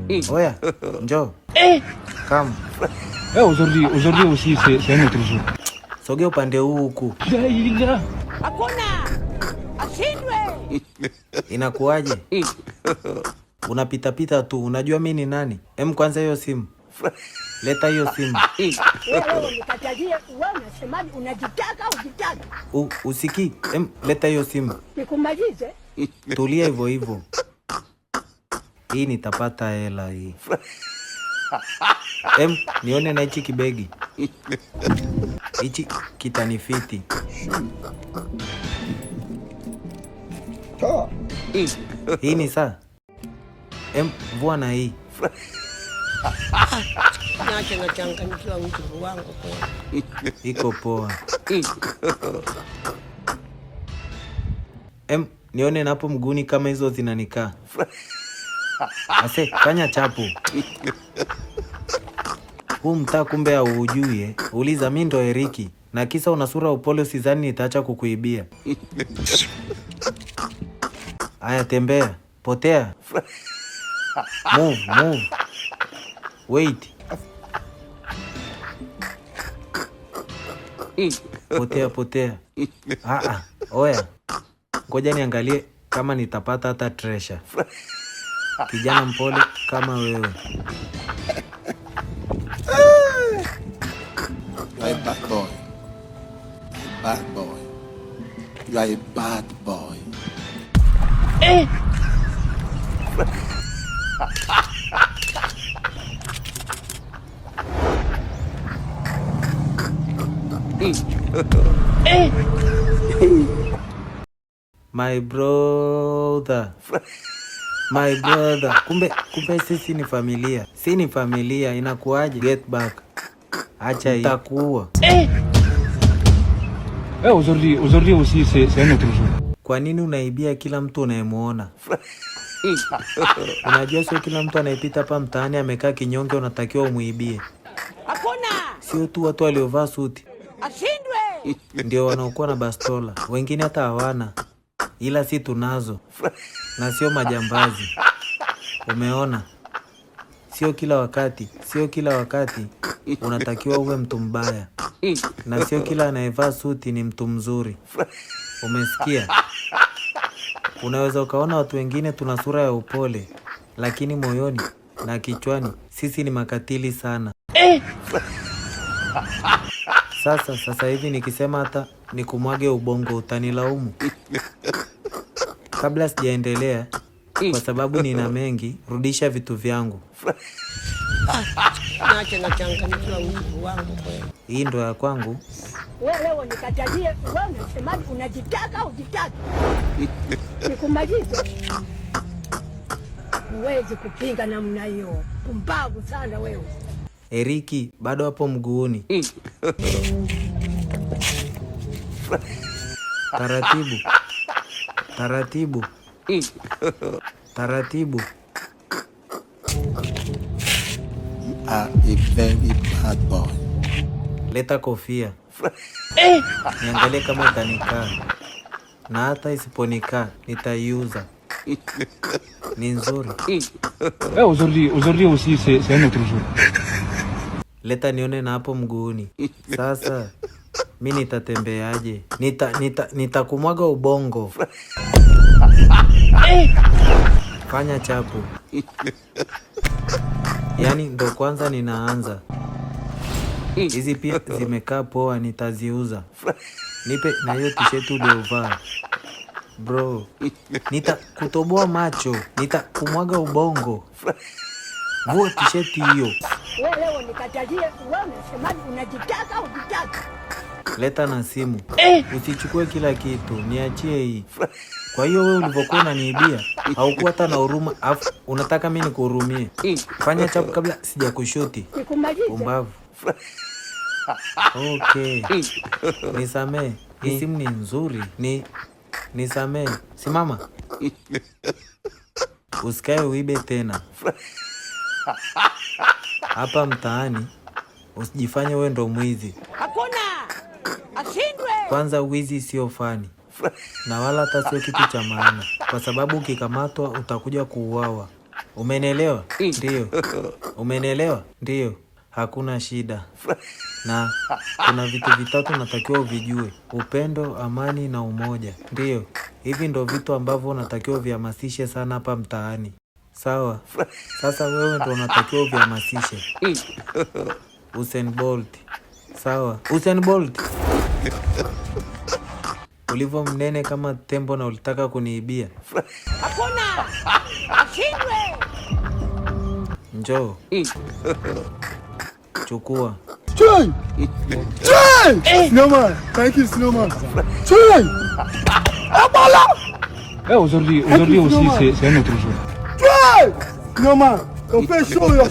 Oya, njoo. Come. Eh, aujourd'hui, aujourd'hui aussi, c'est un autre jour. Sogea upande huu huku. Hakuna ashindwe. Inakuwaje? Unapitapita tu, unajua mi ni nani? Em, kwanza hiyo simu. Leta hiyo simu. Wewe nikatalie, wewe unasemaje? Unajitaka ujitaka? Usikii? Em, leta hiyo simu. Nikumalize. Tulia hivyo hivyo. Hii nitapata hela hii. Em, nione na hichi kibegi. Hichi kitanifiti. Hii ni saa. Em, vua na hii. Niache nachanganyikiwa mtu wangu kweli. Iko poa. Em, nione napo mguuni kama hizo zinanikaa. Ase, fanya chapu. Huu mtaa kumbe hauujui eh. Uliza, mi ndo Eriki. Na kisa una sura upole usizani nitaacha kukuibia. Aya, tembea. Potea. Move, move. Wait. Potea, potea. Ah, oya. Ngoja niangalie kama nitapata hata treasure. Kijana mpole kama wewe. You are a bad boy. Bad boy. You are a bad boy. My brother. My brother. Kumbe, kumbe sisi ni familia. Si ni familia, inakuwaje? Get back. Acha hii. Nitakuua. Eh, aujourd'hui, aujourd'hui aussi, c'est un autre jour. Kwa nini unaibia kila mtu unayemuona? Unajua sio kila mtu anayepita hapa mtaani amekaa kinyonge unatakiwa umuibie. Hakuna Sio tu watu waliovaa suti ashindwe. ndio wanaokuwa na bastola, wengine hata hawana, ila si tunazo na sio majambazi. Umeona, sio kila wakati, sio kila wakati unatakiwa uwe mtu mbaya, na sio kila anayevaa suti ni mtu mzuri. Umesikia? Unaweza ukaona watu wengine tuna sura ya upole, lakini moyoni na kichwani sisi ni makatili sana. Sasa hivi nikisema hata nikumwage ubongo utanilaumu. Kabla sijaendelea, kwa sababu nina mengi, rudisha vitu vyangu. Niache nachanganyikiwa mtu wangu kweli. Hii ndo ya kwangu. Wewe leo nikatalie, wewe unasemaje? Unajitaka ujitaka? Nikumalize. Huwezi kupinga namna hiyo. Pumbavu sana wewe. Eriki bado hapo mguuni. Taratibu. Taratibu. Taratibu. You are a very bad boy. Leta kofia. Niangalie kama itanikaa. Na hata isiponikaa nitaiuza. Ni nzuri. Eh, aujourd'hui, aujourd'hui aussi, c'est un autre jour. Leta nione na hapo mguuni. Sasa mi nitatembeaje? Nitakumwaga ubongo. Fanya chapu. Yaani ndo kwanza ninaanza. Hizi pia zimekaa poa, nitaziuza. Nipe na hiyo t-shirt uliovaa. Bro, nitakutoboa macho, nitakumwaga ubongo. Vua t-shirt hiyo. Wewe leo nikatalie, wewe unasemaje? Unajitaka ujitaka? Leta na simu. Usichukue kila kitu, niachie hii. Kwa hiyo wewe ulivyokuwa unaniibia, haukuwa hata na huruma, afu unataka mimi nikuhurumie. Fanya chapu kabla sijakushuti. Nikumalize. Pumbavu. Okay. Nisamee. Hii simu ni nzuri. Nisamee. Simama. Usikae uibe tena. Hapa mtaani usijifanye wewe ndo mwizi. Hakuna ashindwe. Kwanza wizi sio fani na wala hata sio kitu cha maana, kwa sababu ukikamatwa utakuja kuuawa. Umenielewa? Ndiyo. Umenielewa? Ndiyo. Hakuna shida. Na kuna vitu vitatu natakiwa uvijue: upendo, amani na umoja. Ndiyo, hivi ndo vitu ambavyo unatakiwa uvihamasishe sana hapa mtaani. Sawa? Sasa wewe ndo unatakiwa uvihamasishe. Usain Bolt. Sawa, Usain Bolt, ulivyo mnene kama tembo na ulitaka kuniibia. Hakuna ashindwe. Njoo chukua. Chai! Chai! Snowman, thank you, Snowman. Chai! Eh, aujourd'hui aussi, c'est un autre jour. Chai! Snowman, on fait chaud, là.